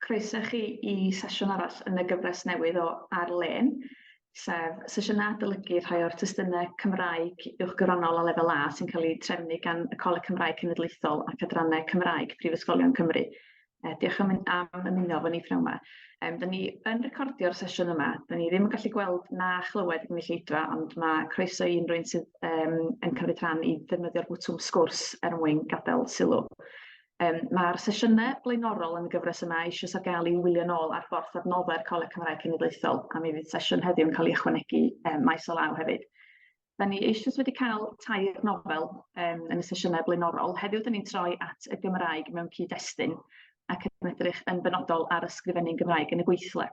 Croeso chi i sesiwn arall yn y gyfres newydd o Ar-lein, sef sesiynau adolygu rhai o'r testunau Cymraeg uwchgyfrannol a lefel A sy'n cael eu trefnu gan y Coleg Cymraeg Cenedlaethol ac adrannau Cymraeg Prifysgolion Cymru. Diolch am, am ymuno efo ni pnawn yma. Dyn ni yn recordio'r sesiwn yma, dyn ni ddim yn gallu gweld na chlywed y gynulleidfa, ond mae croeso i unrhyw un sydd yn cymryd rhan i ddefnyddio'r bwtwm sgwrs er mwyn gadael sylw. Mae'r sesiynau blaenorol yn y gyfres yma eisoes ar gael i'w wylio nôl ar borth adnoddau'r Coleg Cymraeg Cenedlaethol, a mi fydd sesiwn heddiw yn cael ei ychwanegu maes o law hefyd. Da ni eisoes wedi cael tair nofel yn y sesiynau blaenorol. Heddiw, da ni'n troi at y Gymraeg mewn cyd-destun ac yn edrych yn benodol ar ysgrifennu'n Gymraeg yn y gweithle.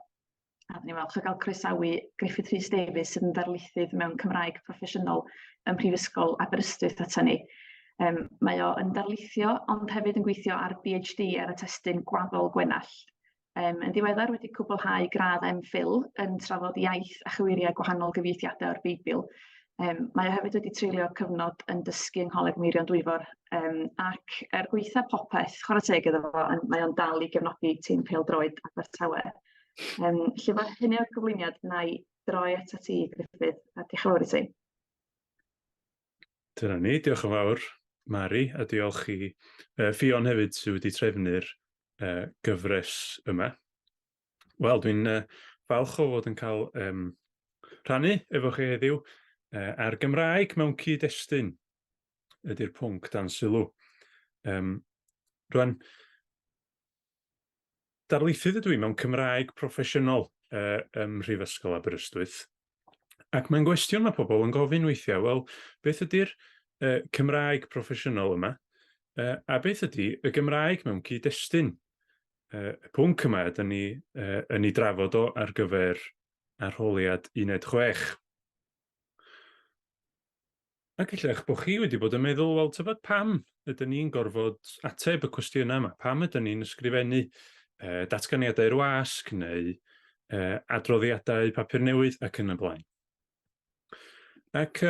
A ni'n falch o gael croesawu Gruffydd Rhys Davies sydd yn ddarlithydd mewn Cymraeg proffesiynol ym Mhrifysgol Aberystwyth ata ni. Mae o yn darlithio ond hefyd yn gweithio ar PhD ar y testun Gwaddol Gwenallt. Yn ddiweddar wedi cwblhau gradd MPhil yn trafod iaith a chyweiriau gwahanol gyfieithiadau o'r Beibl. Mae o hefyd wedi treulio cyfnod yn dysgu yng Ngholeg Meirion Dwyfor ac er gwaetha popeth, chwarae teg iddo fo, mae o'n dal i gefnogi tîm pêl-droed Abertawe. Felly efo hynny o'r cyflwyniad, wna i droi atat ti, Gruffydd, a diolch yn fawr i ti. Dyna ni, diolch yn fawr, Mari, a diolch i Ffion hefyd sydd wedi trefnu'r gyfres yma. Wel, dwi'n falch o fod yn cael rhannu efo chi heddiw ar Gymraeg mewn cyd-destun ydy'r pwnc dan sylw. Rwan, Darlithydd ydw i mewn Cymraeg proffesiynol ym Mhrifysgol Aberystwyth, ac mae'n gwestiwn mae pobl yn gofyn weithiau, wel, beth ydy'r Cymraeg proffesiynol yma, a beth ydy y Gymraeg mewn cyd-destun? Y pwnc yma ydyn ni yn ei drafod o ar gyfer arholiad Uned 6. Ac ella eich bod chi wedi bod yn meddwl, wel, tybed pam ydyn ni'n gorfod ateb y cwestiynau yma? Pam ydyn ni'n ysgrifennu datganiadau i'r wasg neu adroddiadau papur newydd ac yn y blaen? Ac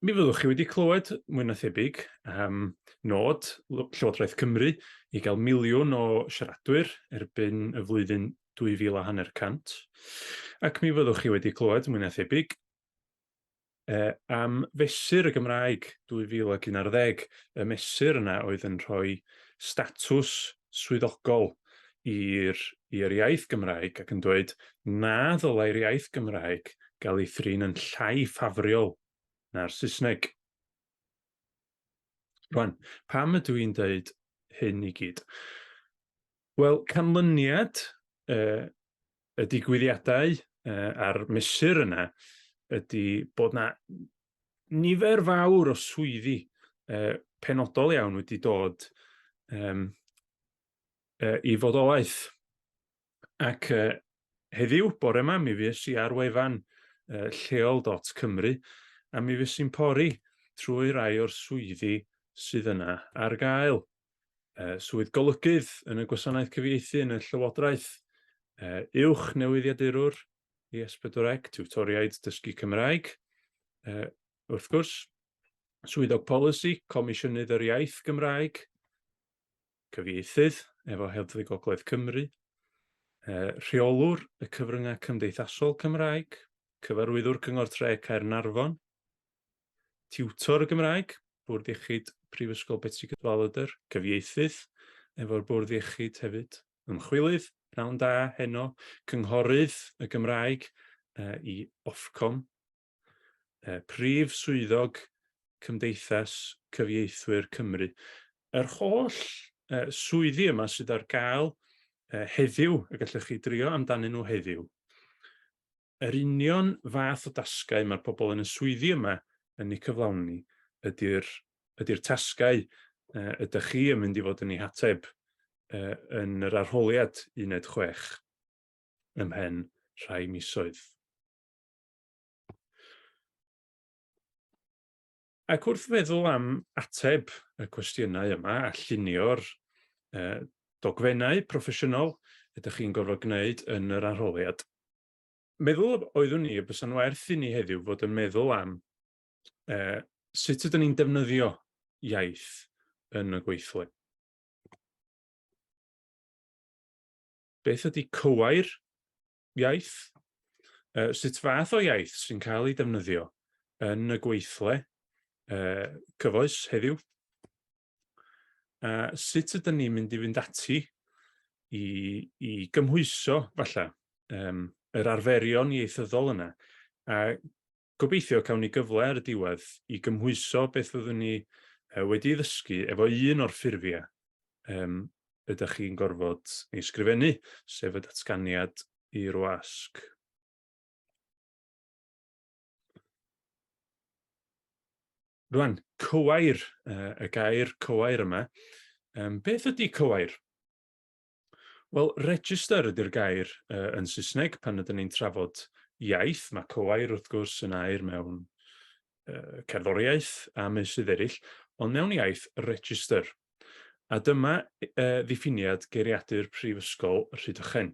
mi fyddwch chi wedi clywed, mwy na thebyg, am nod Llywodraeth Cymru i gael 1,000,000 o siaradwyr erbyn y flwyddyn 2500. Ac mi fyddwch chi wedi clywed, mwy na thebyg, am Fesur y Gymraeg 2011, y mesur yna oedd yn rhoi statws swyddogol i'r i'r iaith Gymraeg ac yn dweud na ddylai'r iaith Gymraeg gael ei thrin yn llai ffafriol na'r Saesneg. Rwan, pam ydw i'n dweud hyn i gyd? Wel, canlyniad y digwyddiadau a'r mesur yna ydy bod 'na nifer fawr o swyddi penodol iawn wedi dod i fodolaeth. Ac heddiw, bore yma, mi fues i ar wefan lleol.cymru a mi fues i'n pori trwy rai o'r swyddi sydd yna ar gael. Swydd golygydd yn y gwasanaeth cyfieithu yn y Llywodraeth, uwch newyddiadurwr i S4C, tiwtoriaid dysgu Cymraeg, wrth gwrs, swyddog polisi, Comisiynydd yr Iaith Gymraeg, cyfieithydd efo Heddlu Gogledd Cymru, rheolwr y cyfryngau cymdeithasol Cymraeg, cyfarwyddwr Cyngor Tre Caernarfon, tiwtor y Gymraeg, Bwrdd Iechyd Prifysgol Betsi Cadwaladr, cyfieithydd efo'r Bwrdd Iechyd hefyd, ymchwilydd, pnawn da heno, cynghorydd y Gymraeg i Ofcom, prif swyddog Cymdeithas Cyfieithwyr Cymru. Yr holl swyddi yma sydd ar gael heddiw, y gallwch chi drio amdanyn nhw heddiw. Yr union fath o dasgau mae'r pobl yn y swyddi yma yn eu cyflawni ydy'r ydy tasgau ydych chi yn mynd i fod yn eu hateb yn yr arholiad uned 6 ymhen rhai misoedd. Ac wrth feddwl am ateb y cwestiynau yma a llunio'r dogfennau proffesiynol ydych chi'n gorfod gwneud yn yr arholiad, meddwl oeddwn i y bysa'n werth i ni heddiw fod yn meddwl am sut ydyn ni'n defnyddio iaith yn y gweithle. Beth ydy cywair iaith? Sut fath o iaith sy'n cael ei defnyddio yn y gweithle cyfoes heddiw? A sut ydyn ni'n mynd i fynd ati i, i gymhwyso, falle, um, yr arferion ieithyddol yna, a gobeithio cawn ni gyfle ar y diwedd i gymhwyso beth fyddwn ni wedi ei ddysgu efo un o'r ffurfiau um, ydych chi'n gorfod ei sgrifennu, sef y datganiad i'r wasg. Rwan, cywair, y gair cywair yma. Um, beth ydy cywair? Wel, register ydy'r gair yn Saesneg pan ydyn ni'n trafod iaith. Mae cywair, wrth gwrs, yn air mewn cerddoriaeth a meysydd eraill, ond mewn iaith, register. A dyma ddiffiniad geiriadur Prifysgol Rhydychen.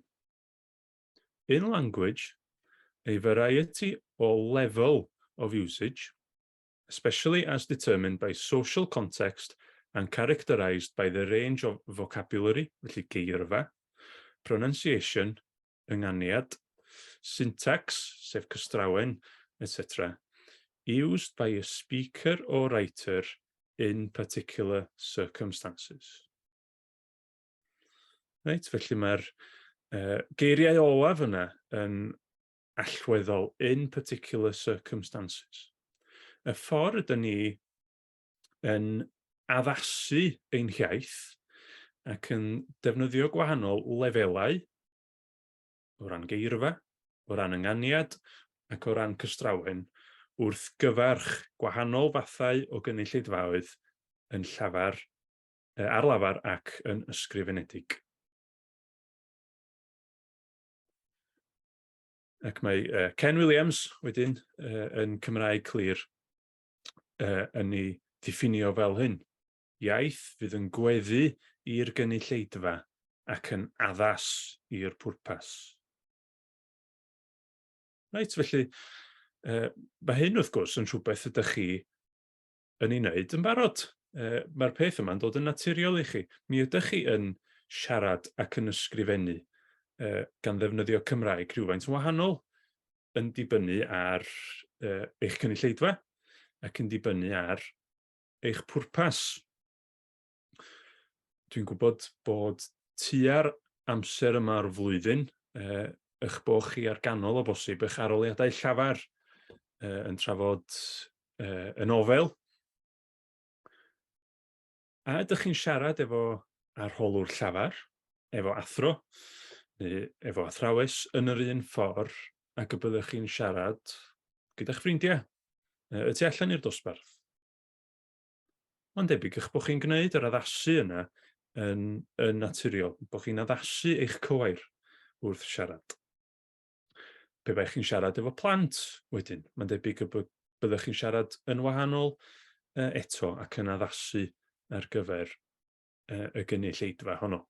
In language, a variety or level of usage, especially as determined by social context and characterised by the range of vocabulary, felly geirfa, pronunciation, ynganiad, syntax, sef cystrawen, etc., used by a speaker or writer in particular circumstances. Reit, felly mae'r geiriau olaf yna yn allweddol in particular circumstances. Y ffordd ydyn ni yn addasu ein hiaith ac yn defnyddio gwahanol lefelau o ran geirfa, o ran ynganiad ac o ran cystrawen wrth gyfarch gwahanol fathau o gynulleidfaoedd yn llafar, ar lafar ac yn ysgrifenedig. Ac mae Ken Williams wedyn yn Cymraeg Clir yn ei ddiffinio fel hyn. Iaith fydd yn gweddu i'r gynulleidfa ac yn addas i'r pwrpas. Reit, felly, mae hyn wrth gwrs yn rhywbeth ydych chi yn ei wneud yn barod. Mae'r peth yma'n dod yn naturiol i chi. Mi ydych chi yn siarad ac yn ysgrifennu gan ddefnyddio Cymraeg rhywfaint yn wahanol yn dibynnu ar eich cynulleidfa ac yn dibynnu ar eich pwrpas. Dwi'n gwybod bod tua'r amser yma o'r flwyddyn, eich bod chi ar ganol o bosib eich aroliadau llafar yn trafod y nofel. A ydych chi'n siarad efo arholwr llafar, efo athro, neu efo athrawes yn yr un ffordd ac y byddwch chi'n siarad gyda'ch ffrindiau y tu allan i'r dosbarth? Mae'n debyg eich bod chi'n gwneud yr addasu yna yn, yn naturiol, bod chi'n addasu eich cywair wrth siarad. Pe baech chi'n siarad efo plant wedyn, mae'n debyg y byddwch chi'n siarad yn wahanol eto ac yn addasu ar gyfer y gynulleidfa honno.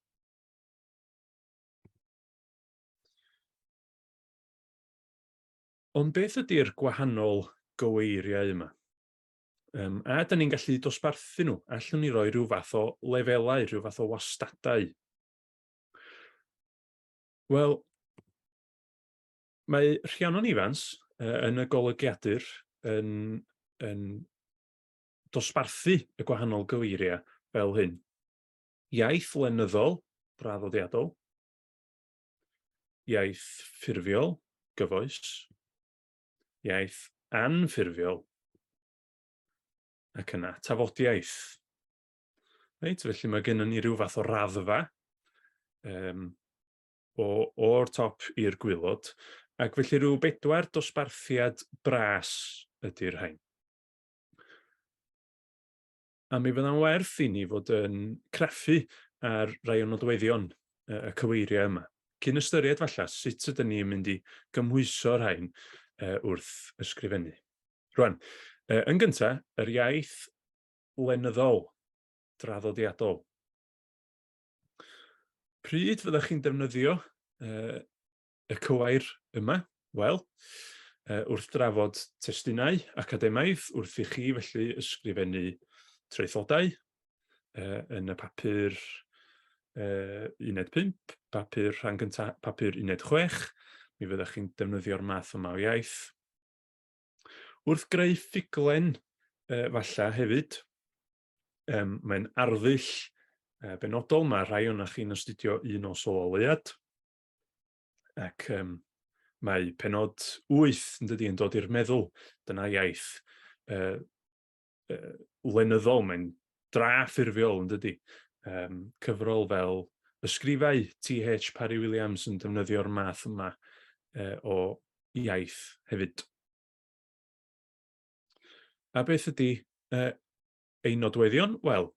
Ond beth ydy'r gwahanol gyweiriau yma? Um, a ydyn ni'n gallu dosbarthu nhw? Allwn ni roi rhyw fath o lefelau, rhyw fath o wastadau? Wel, mae Rhiannon Ifans yn y golygiadur yn, yn dosbarthu y gwahanol gyfeiriau fel hyn. Iaith lenyddol, draddodiadol, iaith ffurfiol, gyfoes, iaith anffurfiol, ac yna tafodiaith. Reit, felly mae gennym ni rhyw fath o raddfa um, o, o'r top i'r gwylod, ac felly rhyw bedwar dosbarthiad bras ydy'r rhain. A mi fydda'n werth i ni fod yn craffu ar rai o nodweddion y cyweiriau yma, cyn ystyried falle sut ydyn ni'n mynd i gymhwyso'r rhain wrth ysgrifennu. Rwan, yn gyntaf, yr iaith lenyddol, draddodiadol. Pryd fyddech chi'n defnyddio y cywair yma? Wel, wrth drafod testunau academaidd, wrth i chi felly ysgrifennu traethodau yn y papur uned 5. papur rhan gyntaf, papur uned 6, mi fyddech chi'n defnyddio'r math yma o iaith. Wrth greu ffuglen, falle hefyd, mae'n arddull benodol, mae rhai o'na chi'n astudio Un Nos Ola Leuad, ac mae penod 8 yn dydi yn dod i'r meddwl, dyna iaith lenyddol, mae'n dra ffurfiol yn dydi. Cyfrol fel ysgrifau T.H. Parry Williams yn defnyddio'r math yma o iaith hefyd. A beth ydy ein nodweddion? Wel,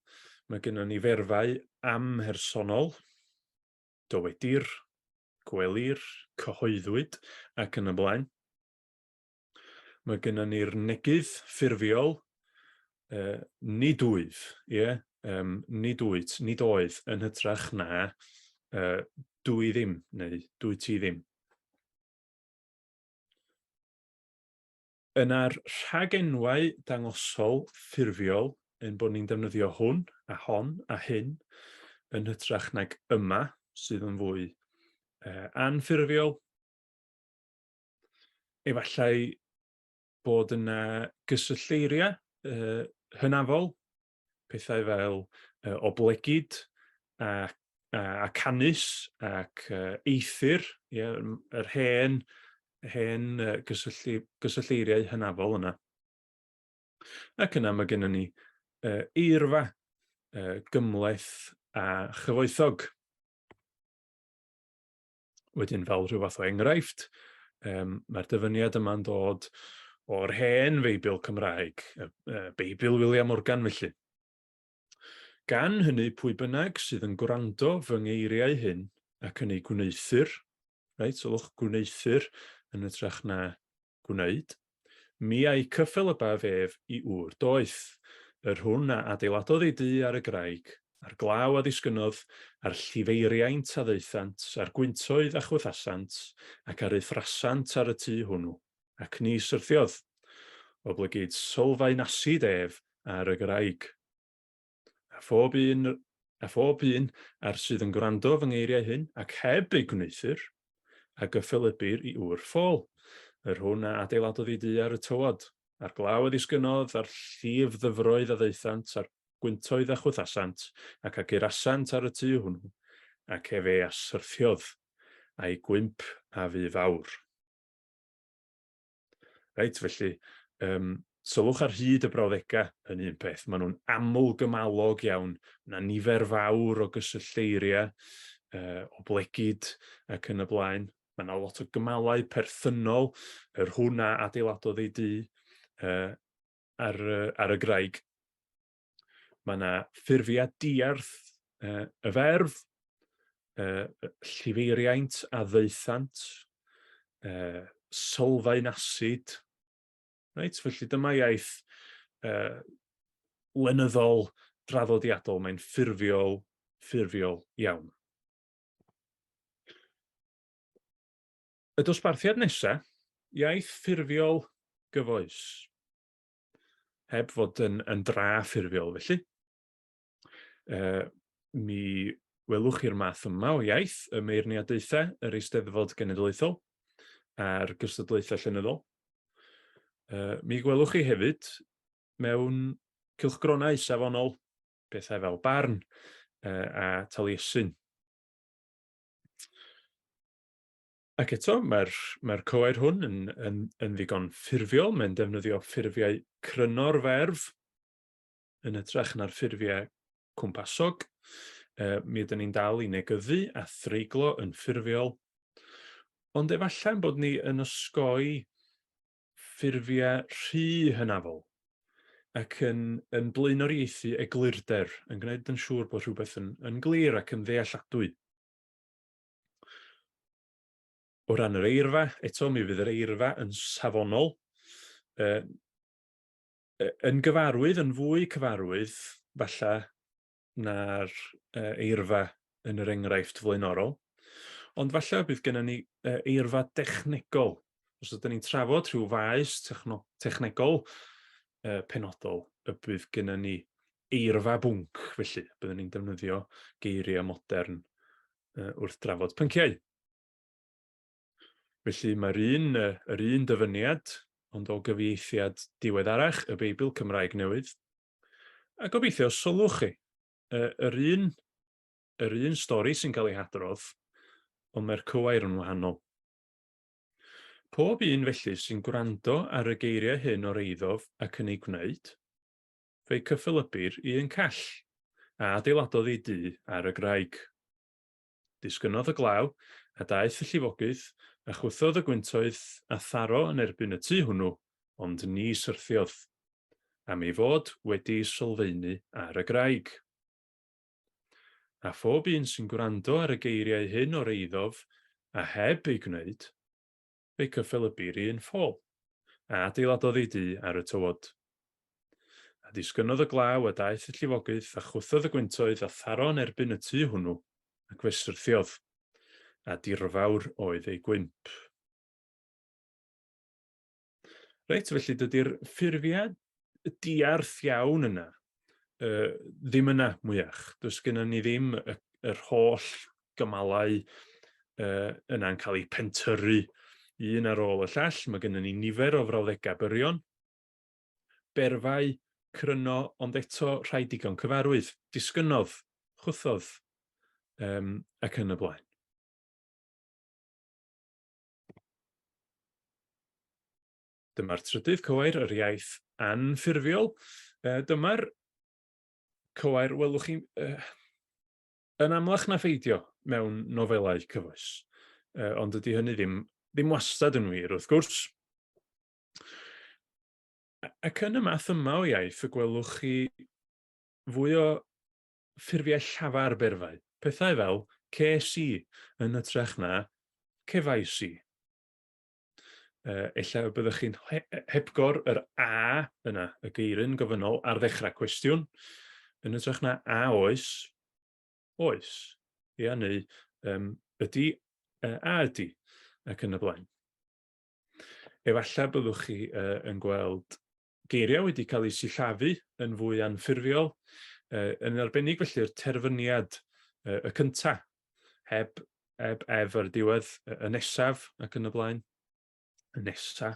mae gennym ni ferfau amhersonol, dywedir, gwelir, cyhoeddwyd ac yn y blaen. Mae gennym ni'r negydd ffurfiol, nid wyf, ie, um, nid wyt, nid oedd, yn hytrach na dwi ddim, neu dwy ti ddim. Yna'r rhagenwau dangosol ffurfiol, ein bod ni'n defnyddio hwn a hon a hyn, yn hytrach nag yma, sydd yn fwy anffurfiol. Efallai bod yna gysyllteiriau hynafol, pethau fel oblegid a, a, a canys ac eithr, ie, yr hen, hen gysylltu, gysyllteiriau hynafol yna. Ac yna mae gennym ni eirfa gymhleth a chyfoethog. Wedyn, fel rhyw fath o enghraifft, mae'r dyfyniad yma'n dod o'r hen Feibl Cymraeg, y Beibl William Morgan felly. Gan hynny, pwy bynnag sydd yn gwrando fy ngeiriau hyn ac yn ei gwneuthur, reit, sylwch, gwneuthur yn hytrach na gwneud, Mi a'i cyffelybbaf ef i ŵr doeth, yr hwn a adeiladodd ei dŷ ar y graig, a'r glaw a ddisgynnodd, a'r llifeiriaint a ddaethant, a'r gwyntoedd a chwythasant, ac a ruthrasant ar y tŷ hwnnw, ac ni syrthiodd, oblegid sylfaenasid ef ar y graig. A phob un, a phob un a'r sydd yn gwrando fy ngeiriau hyn, ac heb eu gwneuthur, a gyffelybir i ŵr ffôl, yr hwn a adeiladodd ei dŷ ar y tywod, a'r glaw a ddisgynnodd, a'r llif ddyfroedd a ddaethant, a'r gwyntoedd a chwythasant, ac a gurasant ar y tŷ hwnnw, ac efe a syrthiodd, a'i gwymp a fu fawr. Reit, felly, sylwch ar hyd y brawddegau yn un peth. Maen nhw'n aml gymalog iawn. Mae yna nifer fawr o gysyllteiriau, oblegid ac yn y blaen. Mae yna lot o gymalau perthynol, yr hwn a adeiladodd ei dŷ ar, ar y graig. Mae yna ffurfiau diarth y ferf, llifeiriaint a ddaethant, sylfaen asid. Reit, felly dyma iaith lenyddol draddodiadol, mae'n ffurfiol, ffurfiol iawn. Y dosbarthiad nesaf, iaith ffurfiol gyfoes. Heb fod yn, yn dra ffurfiol felly. Mi welwch chi'r math yma o iaith y meirniadaethau yr Eisteddfod Genedlaethol a'r gystadlaethau llenyddol. Mi gwelwch chi hefyd mewn cylchgronau safonol, pethau fel Barn a Taliesin. Ac eto, mae'r mae cywair hwn yn, yn, yn ddigon ffurfiol, mae'n defnyddio ffurfiau cryno'r ferf yn hytrach na'r ffurfiau cwmpasog. Mi ydyn ni'n dal i negyddu a threiglo yn ffurfiol, ond efallai bod ni yn osgoi ffurfiau rhy hynafol ac yn, yn blaenoriaethu eglurder, yn gwneud yn siŵr bod rhywbeth yn, yn glir ac yn ddealladwy. O ran yr eirfa, eto mi fydd yr eirfa yn safonol, yn gyfarwydd, yn fwy cyfarwydd, falle, na'r eirfa yn yr enghraifft flaenorol. Ond falle bydd gennym ni eirfa dechnegol. Os ydyn ni'n trafod rhyw faes technegol penodol, y bydd gennym ni eirfa bwnc, felly byddwn ni'n defnyddio geiriau modern. wrth drafod pynciau. Felly mae'r un, yr un dyfyniad, ond o gyfieithiad diweddarach y Beibl Cymraeg Newydd. A gobeithio sylwch chi, yr un, yr un stori sy'n cael ei hadrodd, ond mae'r cywair yn wahanol. Pob un felly sy'n gwrando ar y geiriau hyn o'r eiddof ac yn ei gwneud, fe'i cyffelybu'r i un call, a adeiladodd ei dŷ ar y graig. Disgynnodd y glaw, a daeth y llifogydd, a chwythodd y gwyntoedd, a tharo yn erbyn y tŷ hwnnw, ond ni syrthiodd, am ei fod wedi sylfaenu ar y graig. A phob un sy'n gwrando ar y geiriau hyn o'r eiddof a heb eu gwneud, fe'i cyffelybu'r un ffôl, a adeiladodd ei dŷ ar y tywod. A disgynnodd y glaw, a daeth y llifogydd, a chwythodd y gwyntoedd, a tharo yn erbyn y tŷ hwnnw, ac fe syrthiodd, a dirfawr oedd ei gwymp. Reit, felly dydy'r ffurfiau diarth iawn yna uh, ddim yna mwyach. Does gennym ni ddim y, yr holl gymalau uh, yna'n cael eu pentyrru un ar ôl y llall. Mae gennym ni nifer o frawddegau byrion, berfau, cryno, ond eto rhai digon cyfarwydd, disgynnodd, chwthodd, um, ac yn y blaen. Dyma'r trydydd cywair, yr iaith anffurfiol. Dyma'r cywair welwch chi yn amlach na pheidio mewn nofelau cyfoes. Ond dydy hynny ddim, ddim wastad yn wir, wrth gwrs. Ac yn y math yma o iaith y gwelwch chi fwy o ffurfiau llafar berfau, pethau fel ces i yn hytrach na cefais i. Ella y byddwch chi'n hepgor yr a yna, y geiryn gofynnol ar ddechrau cwestiwn, yn hytrach na a oes, oes, ia, neu um, ydy, a ydy, ac yn y blaen. Efallai byddwch chi yn gweld geiriau wedi cael eu sillafu yn fwy anffurfiol, yn arbennig felly'r terfyniad y cynta, heb, heb ef ar y diwedd, y nesaf ac yn y blaen, y nesa.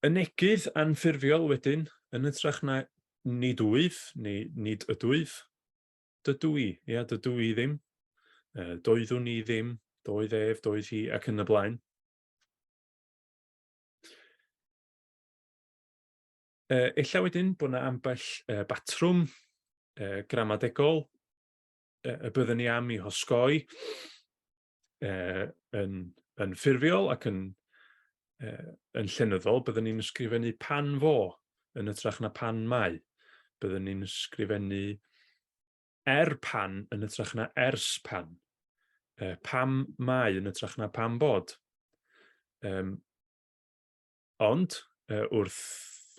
Y negydd anffurfiol wedyn, yn hytrach na nid wyf neu nid ydwyf, dydw i, ia, dydw i ddim, doeddwn i ddim, doedd ef, doedd hi, ac yn y blaen. Ella wedyn bod yna ambell batrwm gramadegol y byddwn ni am i hosgoi yn, yn ffurfiol ac yn, yn llenyddol. Byddwn ni'n ysgrifennu pan fo yn hytrach na pan mae. Byddwn ni'n ysgrifennu er pan yn hytrach na ers pan. Pam mae yn hytrach na pam bod. Um, ond, wrth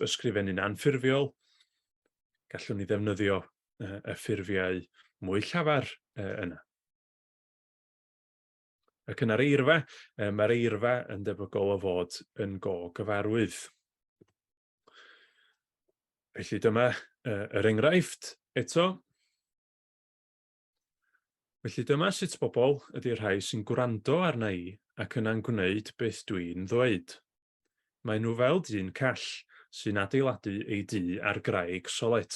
ysgrifennu'n anffurfiol, gallwn ni ddefnyddio y ffurfiau mwy llafar yna. Ac yna'r eirfa, mae'r eirfa yn debygol o fod yn go gyfarwydd. Felly dyma yr enghraifft eto. Felly dyma sut bobl ydy'r rhai sy'n gwrando arna i ac yna'n gwneud beth dwi'n ddweud. Maen nhw fel dyn call sy'n adeiladu ei dŷ ar graig solet.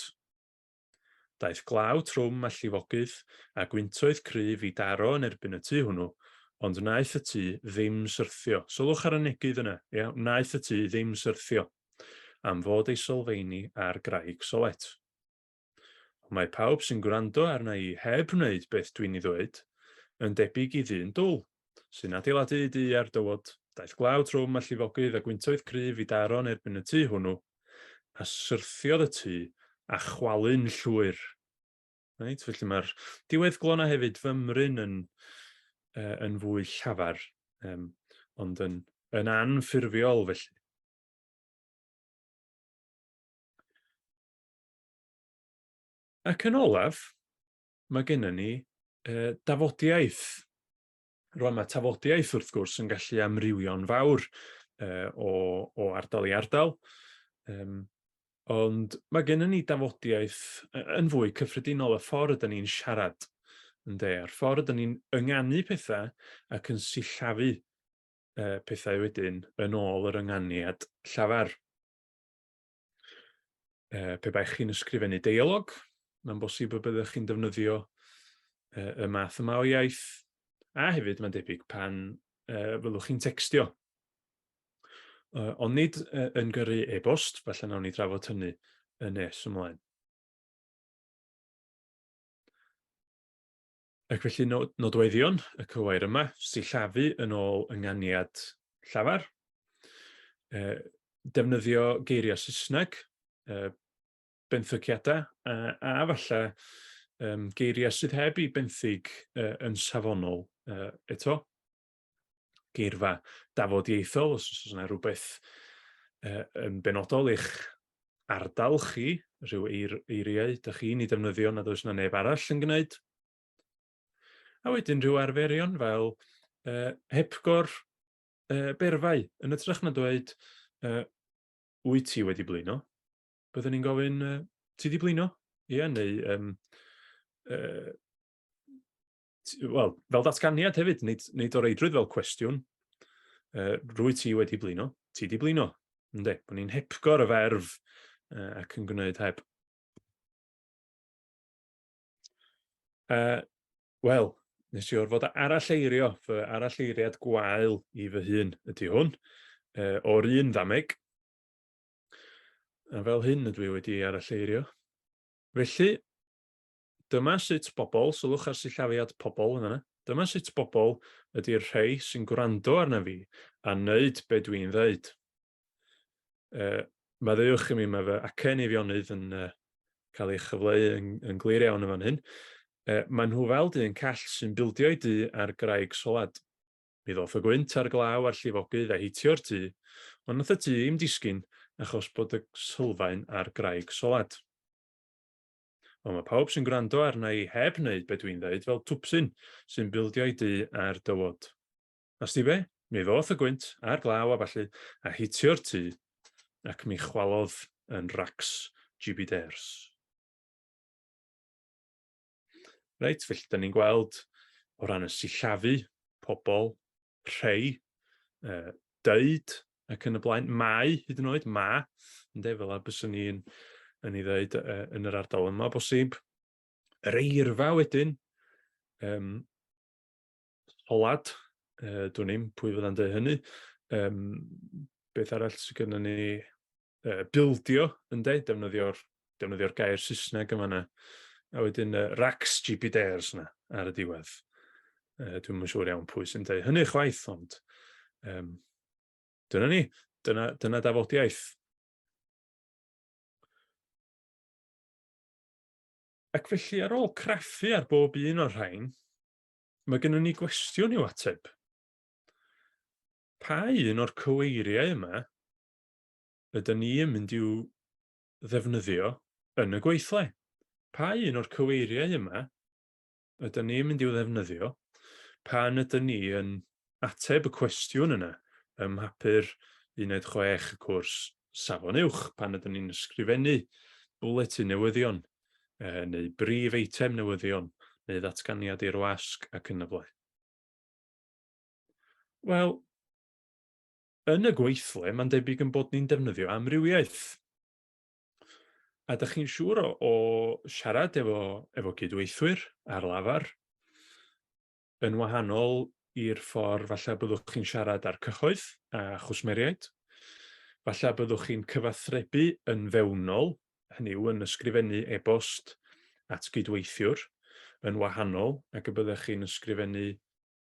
Daeth glaw trwm a llifogydd a gwyntoedd cryf i daro yn erbyn y tŷ hwnnw, ond wnaeth y tŷ ddim syrthio. Sylwch ar y negydd yna, ia, wnaeth y tŷ ddim syrthio, am fod ei sylfeini ar graig solet. Ond mae pawb sy'n gwrando arna i heb wneud beth dwi'n ei ddweud, yn debyg i ddyn dwl, sy'n adeiladu ei dŷ ar dywod. Daeth glaw trwm a llifogydd a gwyntoedd cryf i daro yn erbyn y tŷ hwnnw, a syrthiodd y tŷ a chwalu'n llwyr. Reit, felly mae'r diweddglo yna hefyd fymryn yn, uh, yn fwy llafar, um, ond yn, yn anffurfiol felly. Ac yn olaf, mae gennym ni uh, dafodiaeth. Rwan mae tafodiaeth wrth gwrs yn gallu amrywio'n fawr uh, o, o ardal i ardal, um, ond mae gennym ni dafodiaeth yn fwy cyffredinol y ffordd ydyn ni'n siarad. ynde, a'r ffordd ydyn ni'n ynganu pethau ac yn sillafu pethau wedyn yn ôl yr ynganiad llafar. Pe baech chi'n ysgrifennu deialog, mae'n bosib y byddech chi'n defnyddio y math yma o iaith, a hefyd mae'n debyg pan fyddwch chi'n tecstio. Ond nid yn gyrru e-bost, falle nawn ni drafod hynny yn nes ymlaen. Ac felly nodweddion y cywair yma, sillafu yn ôl ynganiad llafar, defnyddio geiriau Saesneg, benthyciadau, a, a falle geiriau sydd heb eu benthyg yn safonol eto. Geirfa dafodieithol, os oes yna rhywbeth yn benodol i'ch ardal chi, rhyw eir, eiriau dych chi'n ei defnyddio nad oes yna neb arall yn gwneud. A wedyn rhyw arferion fel hepgor berfau, yn hytrach na dweud wyt ti wedi blino, byddwn ni'n gofyn ti di blino? Ie, neu wel, fel datganiad hefyd, nid, nid o reidrwydd fel cwestiwn, rwy ti wedi blino, ti di blino, ynddi, bod ni'n hepgor y ferf ac yn gwneud heb. Wel, nes i orfod aralleirio, fy aralleiriad gwael i fy hun ydy hwn, o'r un ddameg. A fel hyn ydw i wedi aralleirio. Felly, Dyma sut bobl, sylwch ar sillafiad pobl yn fan'na, dyma sut bobl ydy'r rhei sy'n gwrando arna fi a wneud be dwi'n ddeud. Uh, maddeuwch i mi, mae fy acen Eifionydd yn uh, cael ei chyfleu yn, yn glir iawn yn fan hyn. Uh, maen nhw fel dyn call sy'n bildio'i dŷ ar graig solad. Mi ddoth y gwynt a'r glaw a'r llifogydd a hitio'r tŷ, ond nath y tŷ i'm disgyn achos bod y sylfaen ar graig solad. Wel, mae pawb sy'n gwrando arna i heb wneud be dwi'n ddeud fel twpsyn sy'n bildio'i dŷ ar dywod. A sti be? Mi ddoth y gwynt a'r glaw a ballu a hitio'r tŷ ac mi chwalodd yn racs jibidêrs. Reit, felly da ni'n gweld o ran y sillafu, pobl, rhei, deud ac yn y blaen, mae hyd yn oed, ma, ynde, fel a byswn ni'n yn ei ddeud yn yr ardal yma bosib. Yr eirfa wedyn, um, solad, dwn i'm pwy fydda'n dweud hynny, um, beth arall sydd gennym ni, bildio, ynde, defnyddio'r defnyddio'r gair Saesneg yn fanna. A wedyn racs GP Dares yna ar y diwedd. Dwi'm yn siŵr iawn pwy sy'n dweud hynny chwaith, ond dyna ni, dyna, dyna dafodiaeth. Ac felly ar ôl craffu ar bob un o'r rhain, mae gennym ni gwestiwn i'w ateb. Pa un o'r cyweiriau yma ydyn ni yn mynd i'w ddefnyddio yn y gweithle? Pa un o'r cyweiriau yma ydyn ni'n mynd i'w ddefnyddio pan ydyn ni yn ateb y cwestiwn yna ym mhapur Uned 6 y cwrs Safon Uwch, pan ydyn ni'n ysgrifennu bwletin newyddion neu brif eitem newyddion neu ddatganiad i'r wasg ac yn y blaen? Wel, yn y gweithle, mae'n debyg yn bod ni'n defnyddio amrywiaeth. A dych chi'n siŵr o, o siarad efo, efo cydweithwyr ar lafar yn wahanol i'r ffordd falle byddwch chi'n siarad â'r cyhoedd a chwsmeriaid. Falle byddwch chi'n cyfathrebu yn fewnol, hynny yw yn ysgrifennu e-bost at gydweithiwr yn wahanol ac y byddech chi'n ysgrifennu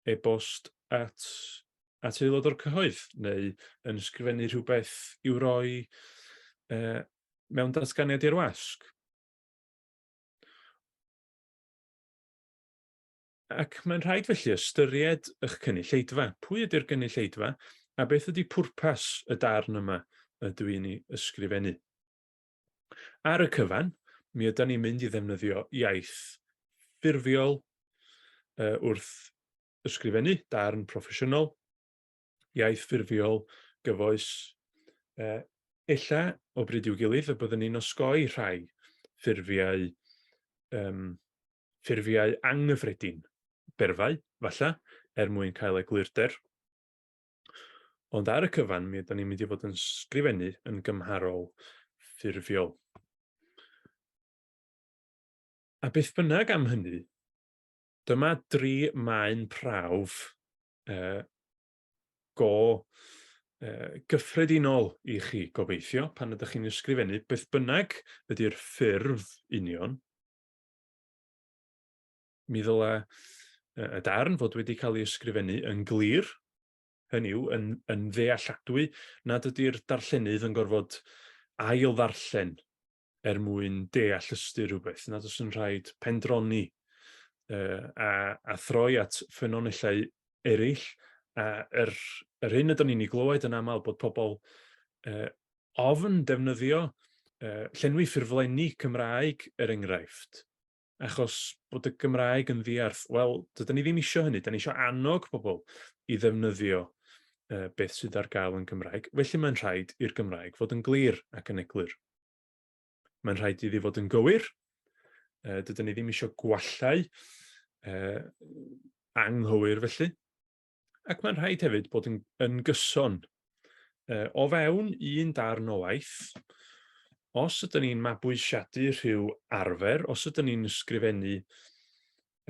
e-bost at, at aelod o'r cyhoedd, neu yn ysgrifennu rhywbeth i'w roi mewn datganiad i'r wasg. Ac mae'n rhaid felly ystyried eich cynulleidfa. Pwy ydy'r gynulleidfa a beth ydy pwrpas y darn yma ydw i'n ei ysgrifennu? Ar y cyfan, mi ydan ni'n mynd i ddefnyddio iaith ffurfiol wrth ysgrifennu darn proffesiynol, iaith ffurfiol gyfoes. Ella o bryd i'w gilydd y byddwn ni'n osgoi rhai ffurfiau um, ffurfiau anghyffredin, berfau, falle, er mwyn cael eglurder. Ond ar y cyfan, mi ydyn ni'n mynd i fod yn sgrifennu yn gymharol ffurfiol. A beth bynnag am hynny, dyma dri maen prawf go gyffredinol i chi, gobeithio, pan ydych chi'n ysgrifennu, beth bynnag ydy'r ffurf union, mi ddylai y darn fod wedi cael ei ysgrifennu yn glir, hynny yw, yn, yn ddealladwy, nad ydy'r darllenydd yn gorfod ail ddarllen er mwyn deall ystyr rhywbeth, nad oes yn rhaid pendroni uh, a, a throi at ffynonellau eraill. A yr, yr hyn ydyn ni'n ei glywed yn aml bod pobl uh, ofn defnyddio uh, llenwi ffurflenni Cymraeg, er enghraifft, achos bod y Gymraeg yn ddiarth. Wel, dydyn ni ddim eisiau hynny, da ni eisiau annog pobl i ddefnyddio uh, beth sydd ar gael yn Gymraeg. Felly mae'n rhaid i'r Gymraeg fod yn glir ac yn eglur. Mae'n rhaid iddi fod yn gywir. Uh, dydyn ni ddim eisiau gwallau uh, anghywir felly. Ac mae'n rhaid hefyd bod yn, yn gyson. Uh, o fewn un darn o waith, os ydyn ni'n mabwysiadu rhyw arfer, os ydyn ni'n ysgrifennu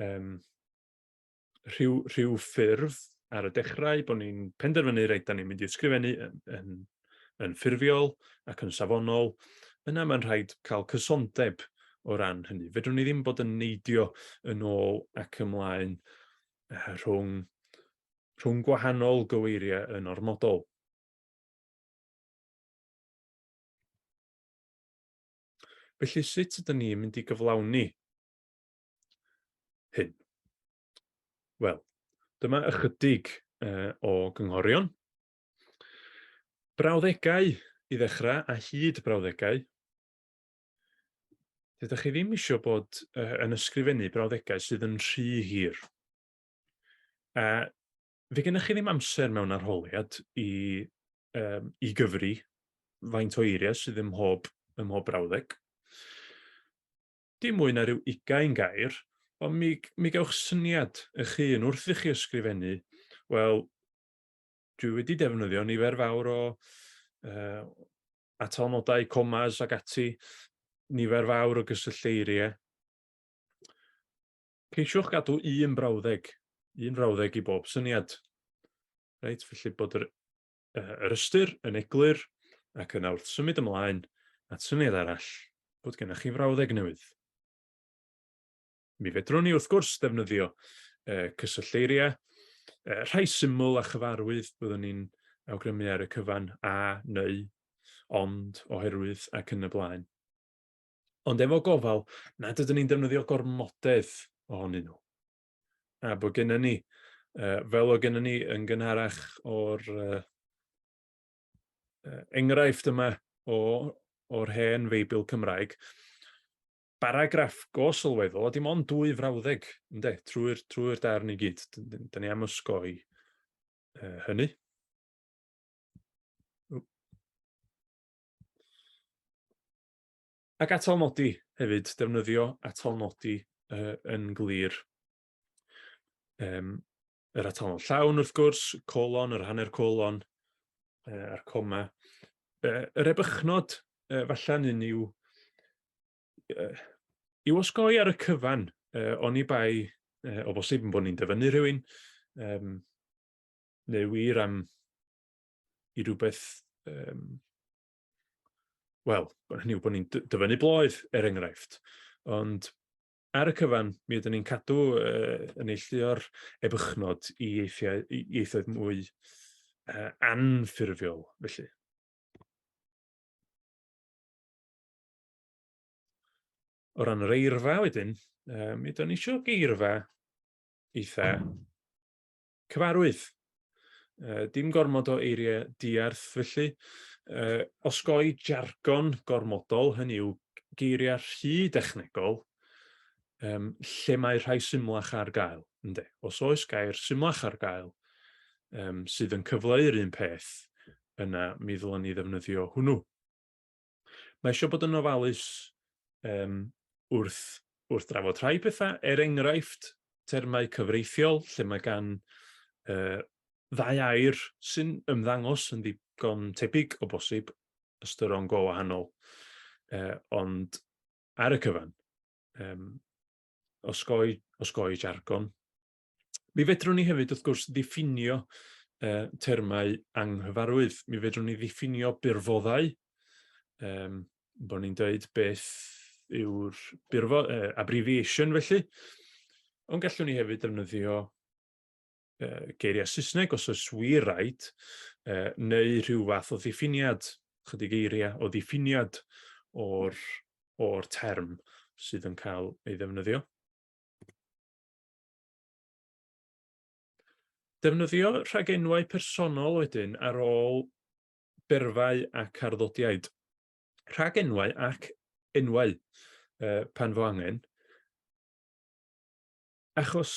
um, rhyw, rhyw ffurf ar y dechrau, bod ni'n penderfynu, reit, da ni'n mynd i ysgrifennu yn, yn, yn ffurfiol ac yn safonol, yna mae'n rhaid cael cysondeb o ran hynny. Fedrwn ni ddim bod yn neidio yn ôl ac ymlaen rhwng, rhwng gwahanol gyweiriau yn ormodol. Felly sut ydyn ni'n mynd i gyflawni hyn? Wel, dyma ychydig uh, o gynghorion. Brawddegau i ddechrau a hyd brawddegau. Dydych chi ddim eisiau bod uh, yn ysgrifennu brawddegau sydd yn rhy hir. A fe gennych chi ddim amser mewn arholiad i, um, i gyfri faint o eiriau sydd ym mhob, ym mhob brawddeg. Dim mwy na rhyw ugain gair, ond mi, mi gewch syniad eich hun wrth i chi ysgrifennu, wel, dwi wedi defnyddio nifer fawr o uh, atalnodau, comas ac ati, nifer fawr o gysyllteiriau. Ceisiwch gadw un brawddeg, un frawddeg i bob syniad. Reit, felly bod yr, yr ystyr yn eglur ac yna wrth symud ymlaen at syniad arall, bod gennych chi frawddeg newydd. Mi fedrwn ni wrth gwrs ddefnyddio uh, cysyllteiriau, uh, rhai syml a chyfarwydd byddwn ni'n awgrymu ar y cyfan, a, neu, ond, oherwydd ac yn y blaen. Ond efo gofal nad ydyn ni'n defnyddio gormodedd ohonyn nhw. A bod gennym ni, uh, fel o gennym ni yn gynharach o'r uh, enghraifft yma o, o'r hen Feibl Cymraeg, baragraff go sylweddol, a dim ond dwy frawddeg, ynde, trwy'r trwy darn i gyd. Dyn ni am osgoi uh, hynny. Ac atalnodi hefyd, defnyddio atalnodi uh, yn glir. Um, yr atalnod llawn wrth gwrs, colon, yr hanner colon, uh, a'r coma. Uh, yr ebychnod, uh, falle'n un i'w, uh, i'w osgoi ar y cyfan, uh, oni bai uh, o bosib yn bod ni'n dyfynnu rhywun, um, neu wir am i rhywbeth, um, wel, hynny yw bod ni'n dyfynnu bloedd, er enghraifft. Ond ar y cyfan, mi ydyn ni'n cadw uh, yn neilltuo'r ebychnod i ieithiau, i ieithoedd mwy uh, anffurfiol, felly. O ran yr eirfa wedyn, uh, mi ydyn ni eisiau geirfa eitha cyfarwydd. Uh, dim gormod o eiriau diarth felly. Uh, osgoi jargon gormodol, hynny yw geiriau rhy dechnegol, um, lle mae rhai symlach ar gael. Ynde? Os oes gair symlach ar gael um, sydd yn cyfleu'r un peth, yna mi ddylen ni ddefnyddio hwnnw. Mae eisiau bod yn ofalus um, wrth, wrth drafod rhai pethau, er enghraifft, termau cyfreithiol, lle mae gan uh, ddau air sy'n ymddangos yn ddigon tebyg o bosib, ystyron go wahanol, uh, ond ar y cyfan, um, osgoi, osgoi jargon. Mi fedrwn ni hefyd, wrth gwrs, ddiffinio uh, termau anghyfarwydd. Mi fedrwn ni ddiffinio byrfoddau, um, bod ni'n dweud beth yw'r byrfo, uh, abbreviation felly. Ond gallwn ni hefyd ddefnyddio uh, geiriau Saesneg os oes wir raid, uh, neu rhyw fath o ddiffiniad, chydig eiriau o ddiffiniad o'r, or term sydd yn cael ei ddefnyddio. Defnyddio rhagenwau personol wedyn ar ôl berfau ac arddodiaid. Rhagenwau ac enwau uh, pan fo angen. Achos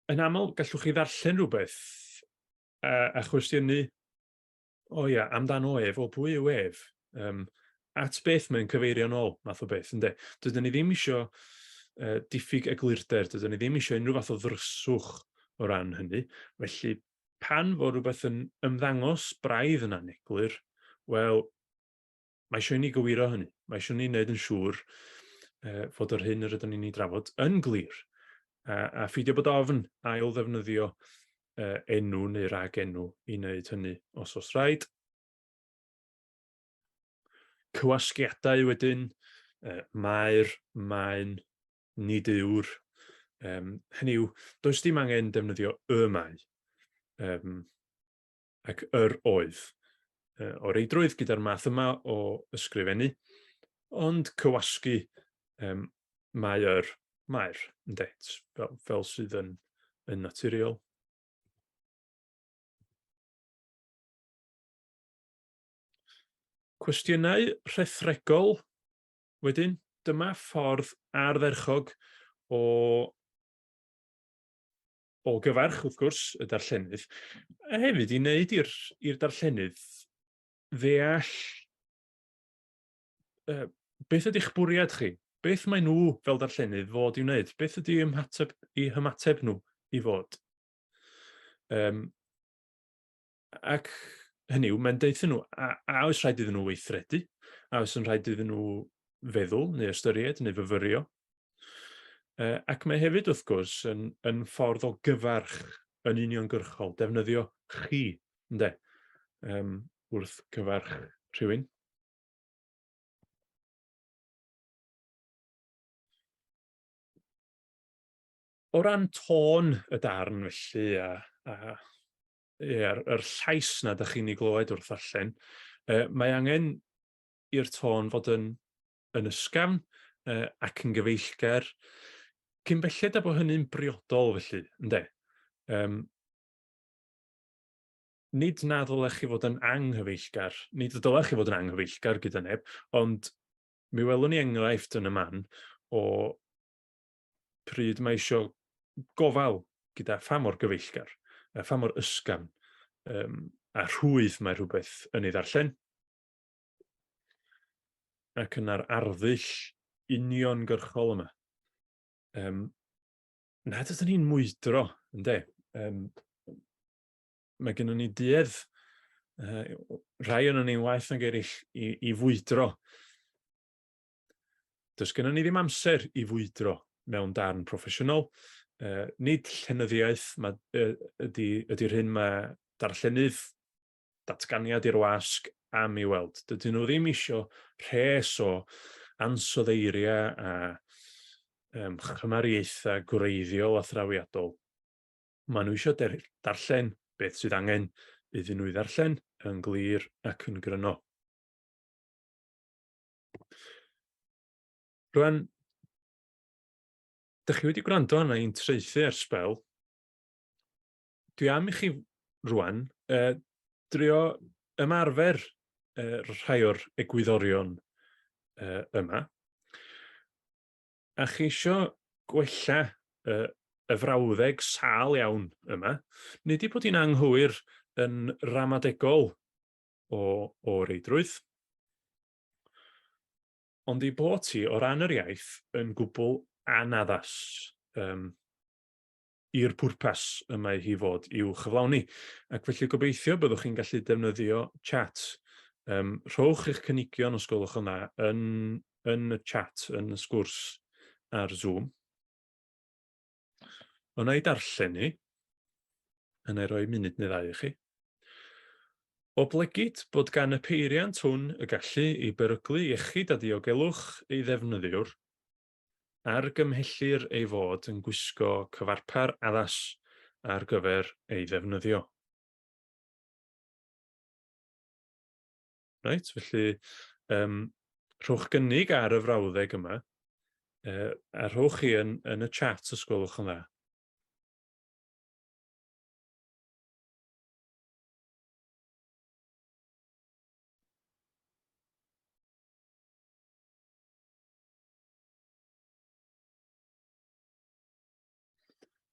yn aml gallwch chi ddarllen rhywbeth a, a chwestiynu, o ia, amdano ef, o pwy yw ef? Um, at beth mae'n cyfeirio nôl, math o beth, ynde? Dydyn ni ddim isio uh, diffyg eglurder, dydyn ni ddim isio unrhyw fath o ddryswch o ran hynny. Felly, pan fo rhywbeth yn ymddangos braidd yn aneglur, wel, mae eisiau i ni gywiro hynny. Mae eisiau ni wneud yn siŵr uh, fod yr hyn yr ydym ni'n ei drafod yn glir. A, a pheidio bod ofn ail ddefnyddio uh, enw neu rag enw i wneud hynny os oes rhaid. Cywasgiadau wedyn, uh, mae'r, mae'n, nid yw'r. Um, hynny yw, does dim angen defnyddio y mae. Um, ac yr oedd. O reidrwydd gyda'r math yma o ysgrifennu, ond cywasgu um, mae yr, mae'r, ynde, fel, fel sydd yn, yn naturiol. Cwestiynau rhethregol wedyn, dyma ffordd ardderchog o o gyfarch, wrth gwrs, y darllenydd, a hefyd i wneud i'r darllenydd ddeall uh, beth ydych bwriad chi, beth mae nhw fel darllenydd fod i'w wneud, beth ydy ymateb, i hymateb nhw i fod. Um, ac hynny yw, mae'n deutha nhw, a, a oes rhaid iddyn nhw weithredu, a oes yn rhaid iddyn nhw feddwl neu ystyried neu fyfyrio. Uh, ac mae hefyd, wrth gwrs, yn, yn ffordd o gyfarch yn uniongyrchol, defnyddio chi, ynde, um, wrth gyfarch rhywun. O ran tôn y darn, felly, a, a yr, yr llais na da chi'n ei glywed wrth ddarllen, uh, mae angen i'r tôn fod yn, yn ysgafn uh, ac yn gyfeillgar, cyn belled â bod hynny'n briodol felly, ynde? Um, nid na ddylech chi fod yn anghyfeillgar, nid y dylech chi fod yn anghyfeillgar gyda neb, ond mi welwn ni enghraifft yn y man o pryd mae eisiau gofal gyda pha mor gyfeillgar, a pha mor ysgafn, um, a rhwydd mae rhywbeth yn ei ddarllen. Ac yna'r arddull uniongyrchol yma. Um, nad ydyn ni'n mwydro, ynddo? Um, mae gennym ni duedd, uh, rhai o'n ni'n waeth nag eraill, i, i fwydro. Does gennym ni ddim amser i fwydro mewn darn proffesiynol. Uh, nid llenyddiaeth ma, uh, ydy, ydy'r hyn mae darllenydd datganiad i'r wasg am ei weld. Dydyn nhw ddim isio rhes o ansoddeiriau a um, chymariaethau gwreiddiol a thrawiadol. Maen nhw eisiau darllen beth sydd angen iddyn nhw i ddarllen yn glir ac yn gryno. Rwan, dych chi wedi gwrando arna i'n traethu ers sbel. Dwi am i chi rwan uh, drio ymarfer uh, rhai o'r egwyddorion uh, yma. A chi isio gwella uh, y frawddeg sâl iawn yma. Nid i bod hi'n anghywir yn ramadegol o, o reidrwydd. Ond ei bod hi, o ran yr iaith, yn gwbl anaddas i'r pwrpas y mae hi fod i'w chyflawni. Ac felly gobeithio byddwch chi'n gallu defnyddio chat. Rhowch eich cynigion os gwelwch yn dda yn y chat, yn y sgwrs ar Zoom. Ond na i darllen hi, a na i roi munud neu ddau i chi. Oblegid bod gan y peiriant hwn y gallu i beryglu iechyd a diogelwch ei ddefnyddiwr, argymhellir ei fod yn gwisgo cyfarpar addas ar gyfer ei ddefnyddio. Reit, felly rhowch gynnig ar y frawddeg yma, a rhowch chi yn y chat os gwelwch yn dda.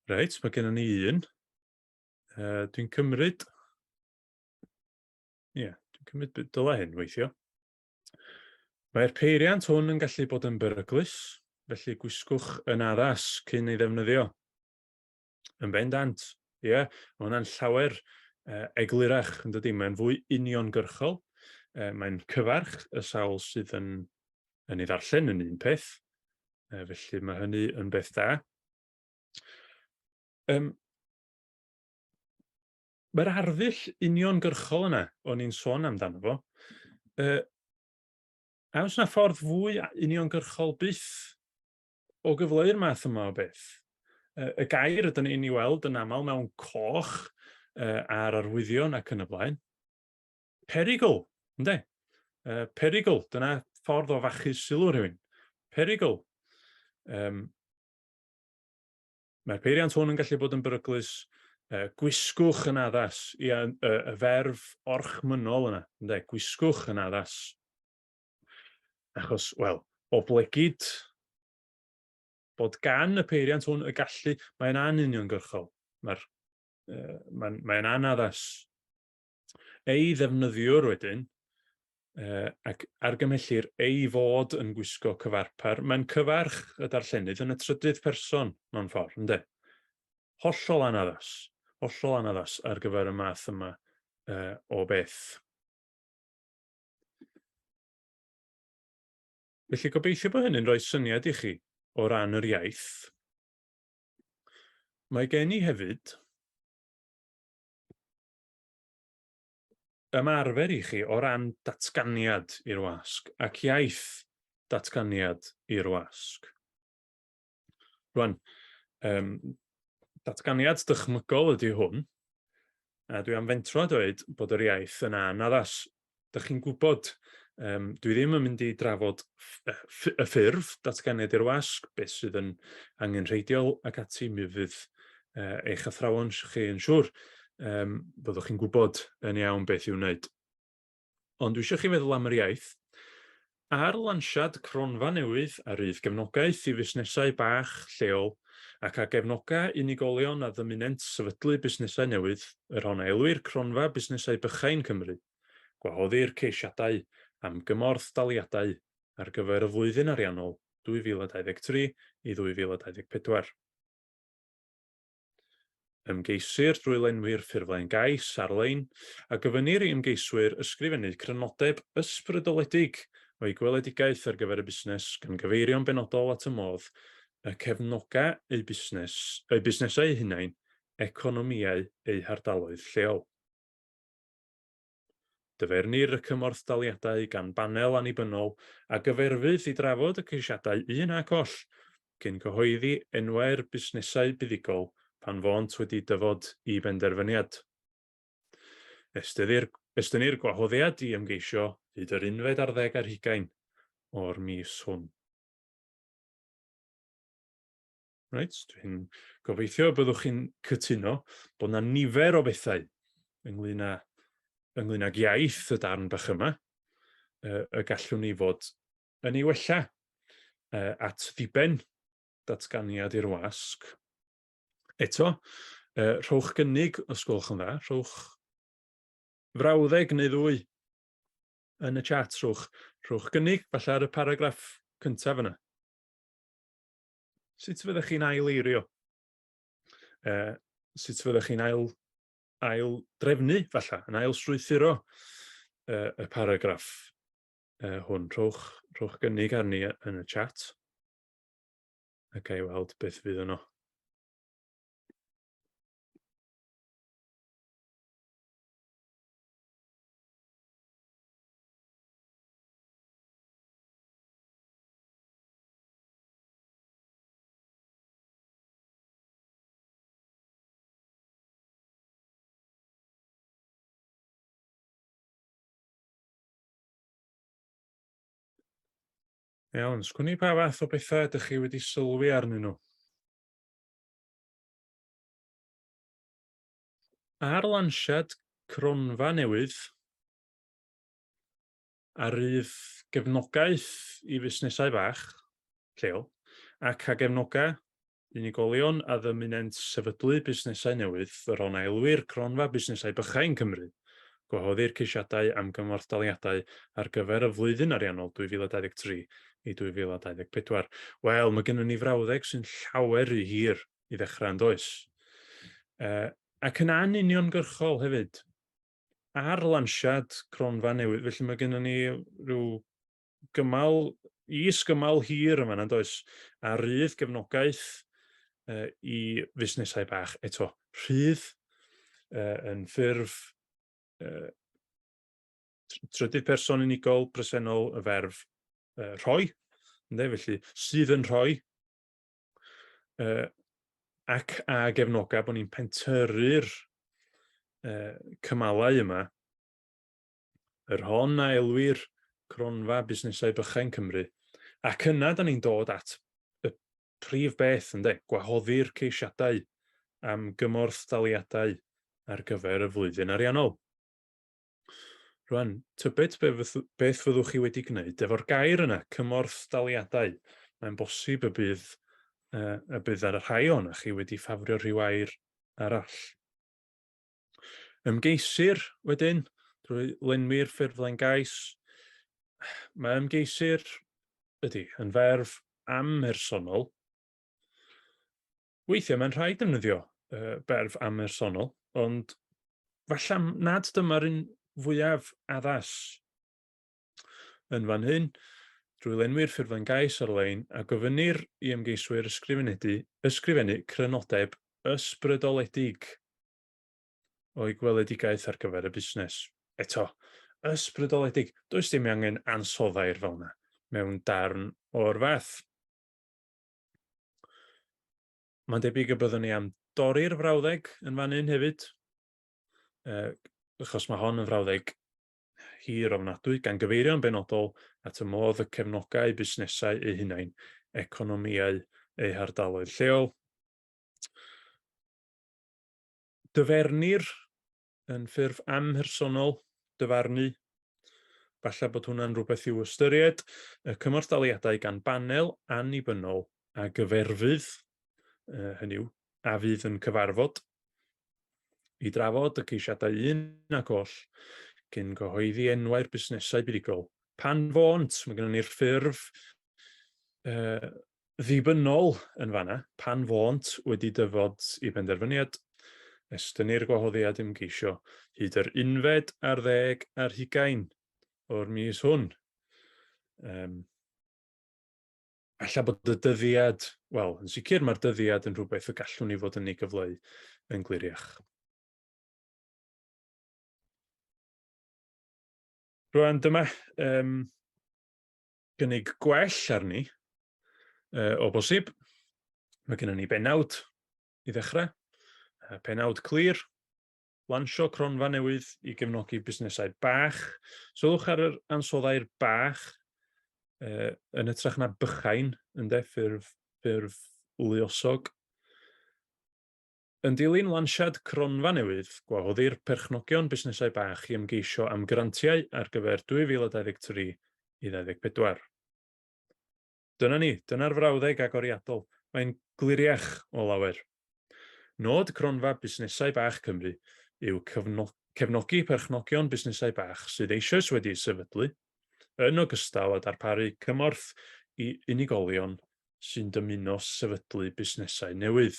Reit, mae gennym ni un. Dwi'n cymryd... Ie, yeah, dwi'n cymryd dylai hyn weithio. Mae'r peiriant hwn yn gallu bod yn beryglus, felly gwisgwch yn addas cyn ei ddefnyddio. Yn bendant, ie, yeah, mae hwnna'n llawer eglurach, yn dydy, mae'n fwy uniongyrchol, mae'n cyfarch y sawl sydd yn ei ddarllen yn un peth, felly mae hynny yn beth da. Mae'r arddull uniongyrchol yna, o'n i'n sôn amdano fo, a oes yna ffordd fwy uniongyrchol byth o gyfleu'r math yma o beth? Y gair ydyn ni'n ei weld yn aml mewn coch ar arwyddion ac yn y blaen. Perygl, ynddo? Perygl, dyna ffordd o fachu sylw rhywun. Perygl. Mae'r peiriant hwn yn gallu bod yn beryglus. Gwisgwch yn addas. Ia, y ferf orchmynnol yna, ynddo? Gwisgwch yn addas. Achos, wel, oblegid bod gan y peiriant hwn y gallu, mae'n anuniongyrchol, mae'r, mae'n mae anaddas. Ei ddefnyddiwr wedyn, ac argymhellir ei fod yn gwisgo cyfarpar, mae'n cyfarch y darllenydd yn y trydydd person mewn ffordd, ynddo? Hollol anaddas, hollol anaddas ar gyfer y math yma o beth. Felly gobeithio bod hynny'n rhoi syniad i chi o ran yr iaith. Mae gen i hefyd ymarfer i chi o ran datganiad i'r wasg ac iaith datganiad i'r wasg. Rwan, datganiad dychmygol ydy hwn, a dwi am fentro a dweud bod yr iaith yn anaddas. Dych chi'n gwybod, dwi ddim yn mynd i drafod y ffurf datganiad i'r wasg, beth sydd yn angenrheidiol ac ati, mi fydd eich athrawon chi yn siŵr, byddwch chi'n gwybod yn iawn beth i'w wneud. Ond dwi eisiau chi feddwl am yr iaith. Ar lansiad cronfa newydd a rydd gefnogaeth i fusnesau bach lleol ac a gefnoga unigolion a ddymunent sefydlu busnesau newydd, yr hon a elwir Cronfa Busnesau Bychain Cymru, gwahoddir ceisiadau am gymorth daliadau ar gyfer y flwyddyn ariannol 2023 i 2024. Ymgeisir drwy lenwi'r ffurflen gais ar-lein, a gofynnir i ymgeiswyr ysgrifennu crynodeb ysbrydoledig o'u gweledigaeth ar gyfer y busnes, gan gyfeirio'n benodol at y modd y cefnoga eu busnes, eu busnesau eu hunain, economïau eu hardaloedd lleol. Dyfernir y cymorthdaliadau gan banel annibynnol a gyferfydd i drafod y ceisiadau un ac oll cyn cyhoeddi enwau'r busnesau buddugol pan fônt wedi dyfod i benderfyniad. Estynir, estynnir gwahoddiad i ymgeisio hyd yr unfed ar ddeg ar hugain o'r mis hwn. Reit, dwi'n gobeithio y byddwch chi'n cytuno bod yna nifer o bethau ynglyn ag iaith y darn bach yma y gallwn ni fod yn ei wella at ddiben datganiad i'r wasg. Eto, rhowch gynnig os gwelwch yn dda, rhowch frawddeg neu ddwy. Yn y chat, rhowch, rhowch gynnig, falle ar y paragraff cyntaf yna. Sut fyddech chi'n ail-eirio? Sut fyddech chi'n ail, ail drefnu, falle, yn ail strwythuro y paragraff hwn? Rhowch, rhowch gynnig arni yn y chat. A ga i weld beth fydd yno. Iawn, sgwn i pa fath o bethau ydych chi wedi sylwi arnyn nhw. Ar lansiad cronfa newydd, a rydd gefnogaeth i fusnesau bach lleol, ac a gefnoga unigolion a ddymunent sefydlu busnesau newydd, yr hon a elwir Cronfa Busnesau Bychain Cymru. Gwahoddir ceisiadau am gymorthdaliadau ar gyfer y flwyddyn ariannol 2023 i 2024. Wel, mae gennym ni frawddeg sy'n llawer rhy hir i ddechrau, yn does? Ac yn anuniongyrchol hefyd, ar lansiad cronfa newydd, felly mae gennym ni rhyw gymal, is-gymal hir yma, yn does? A rydd gefnogaeth i fusnesau bach eto. Rhydd yn ffurf trydydd person unigol presennol y ferf rhoi, ynde? Felly, sydd yn rhoi, ac a gefnoga bod ni'n pentyrru'r cymalau yma, yr hon a elwir Cronfa Busnesau Bychain Cymru, ac yna da ni'n dod at y prif beth, ynde, gwahoddir ceisiadau am gymorthdaliadau ar gyfer y flwyddyn ariannol. Rwan, tybed be beth fyddwch chi wedi gwneud efo'r gair yna, cymorthdaliadau. Mae'n bosib y bydd, y bydd ar y rhai ohonoch chi wedi ffafrio rhyw air arall. Ymgeisir wedyn drwy lenwi'r ffurflen gais. Mae ymgeisir, ydy, yn ferf amhersonol. Weithiau mae'n rhaid defnyddio berf amhersonol, ond falle nad dyma'r un fwyaf addas. Yn fan hyn, drwy lenwi'r ffurflen gais ar-lein a gofynnir i ymgeiswyr ysgrifennu, ysgrifennu crynodeb ysbrydoledig o'u gweledigaeth ar gyfer y busnes. Eto, ysbrydoledig, does dim angen ansoddair fel yna mewn darn o'r fath. Mae'n debyg y byddwn ni am dorri'r frawddeg yn fan hyn hefyd, achos mae hon yn frawddeg hir ofnadwy, gan gyfeirio'n benodol at y modd y cefnogai busnesau eu hunain, economïau eu hardaloedd lleol. Dyfernir yn ffurf amhersonol, dyfarnu. Falle bod hwnna'n rhywbeth i'w ystyried. Y cymorthdaliadau gan banel annibynnol a gyferfydd, hynny yw, a fydd yn cyfarfod i drafod y ceisiadau un ac oll cyn cyhoeddi enwau'r busnesau buddugol. Pan fônt, mae gennym ni'r ffurf ddibynnol yn fanna, pan fônt wedi dyfod i benderfyniad, estynnir gwahoddiad ymgeisio hyd yr unfed ar ddeg ar hugain o'r mis hwn. Alla bod y dyddiad, wel, yn sicr mae'r dyddiad yn rhywbeth y gallwn ni fod yn ei gyfleu yn gliriach. Rwan, dyma gynnig gwell arni, o bosib. Mae gennym ni bennawd i ddechrau, pennawd clir, lansio cronfa newydd i gefnogi busnesau bach. Sylwch ar yr ansoddair bach yn hytrach na bychain, ynde, ffurf, ffurf luosog. Yn dilyn lansiad cronfa newydd, gwahoddir perchnogion busnesau bach i ymgeisio am grantiau ar gyfer 2023 i 24. Dyna ni, dyna'r frawddeg agoriadol. Mae'n gliriach o lawer. Nod Cronfa Busnesau Bach Cymru yw Cefnogi perchnogion busnesau bach sydd eisoes wedi'u sefydlu, yn ogystal â darparu cymorth i unigolion sy'n dymuno sefydlu busnesau newydd.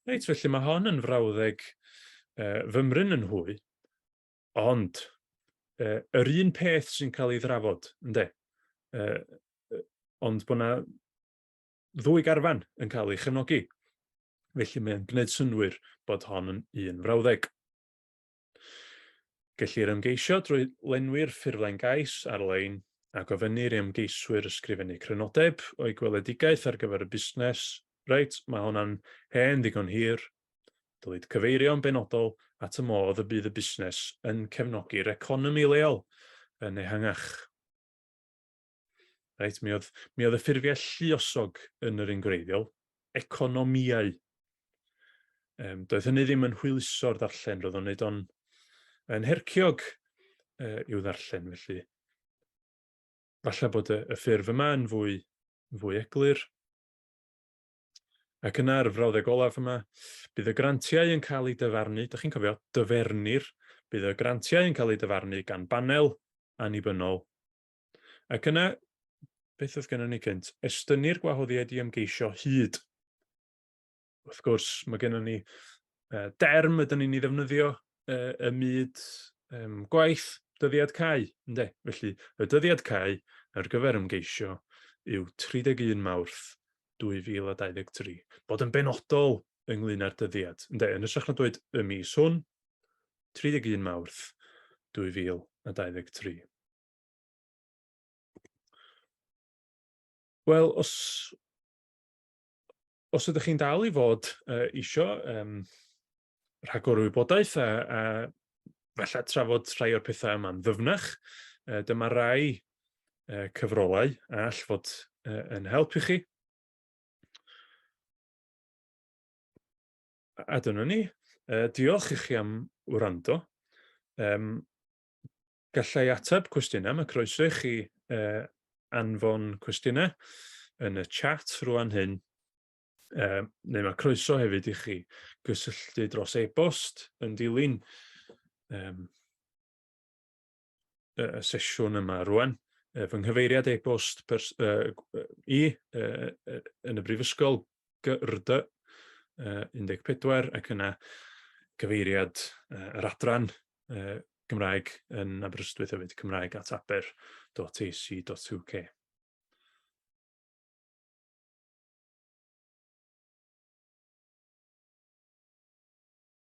Reit, felly mae hon yn frawddeg fymryn yn hwy, ond yr un peth sy'n cael ei ddrafod, ynde? Ond bod yna ddwy garfan yn cael ei chefnogi. Felly mae'n gwneud synnwyr bod hon yn un frawddeg. Gellir ymgeisio drwy lenwi'r ffurflen gais ar-lein a gofynnir i ymgeiswyr ysgrifennu crynodeb o'u gweledigaeth ar gyfer y busnes. Reit, mae honna'n hen ddigon hir. Dylid cyfeirio'n benodol at y modd y bydd y busnes yn cefnogi'r economi leol yn ehangach. Reit, mi oedd, mi oedd y ffurfiau lluosog yn yr un gwreiddiol, economïau. Doedd hynny ddim yn hwyluso'r darllen, roedd o'n neud o'n yn herciog i'w ddarllen, felly falle bod y ffurf yma yn fwy, fwy eglur. Ac yna, ar y frawddeg olaf yma, bydd y grantiau yn cael eu dyfarnu, dych chi'n cofio, dyfernir, bydd y grantiau yn cael eu dyfarnu gan banel annibynnol. Ac yna, beth oedd gennym ni cynt? Estynnir gwahoddiad i ymgeisio hyd. Wrth gwrs, mae gennym ni derm ydyn ni'n ei ddefnyddio ym myd gwaith, dyddiad cau, ynde? Felly, y dyddiad cau ar gyfer ymgeisio yw 31 Mawrth 2023. Bod yn benodol ynglyn â'r dyddiad, ynde? Yn hytrach na dweud y mis hwn, 31 Mawrth 2023. Wel, os ydych chi'n dal i fod isio rhagor o wybodaeth a falle trafod rhai o'r pethau yma'n ddyfnach, dyma rai cyfrolau a all fod yn help i chi. A dyna ni. Diolch i chi am wrando. Gallai ateb cwestiynau, mae croeso i chi anfon cwestiynau yn y chat rwan hyn, neu mae croeso hefyd i chi gysylltu dros e-bost yn dilyn y sesiwn yma rwan. Fy nghyfeiriad e-bost i yn y brifysgol GRD 14 ac yna cyfeiriad yr adran Gymraeg yn Aberystwyth hefyd, cymraeg@aber.ac.uk.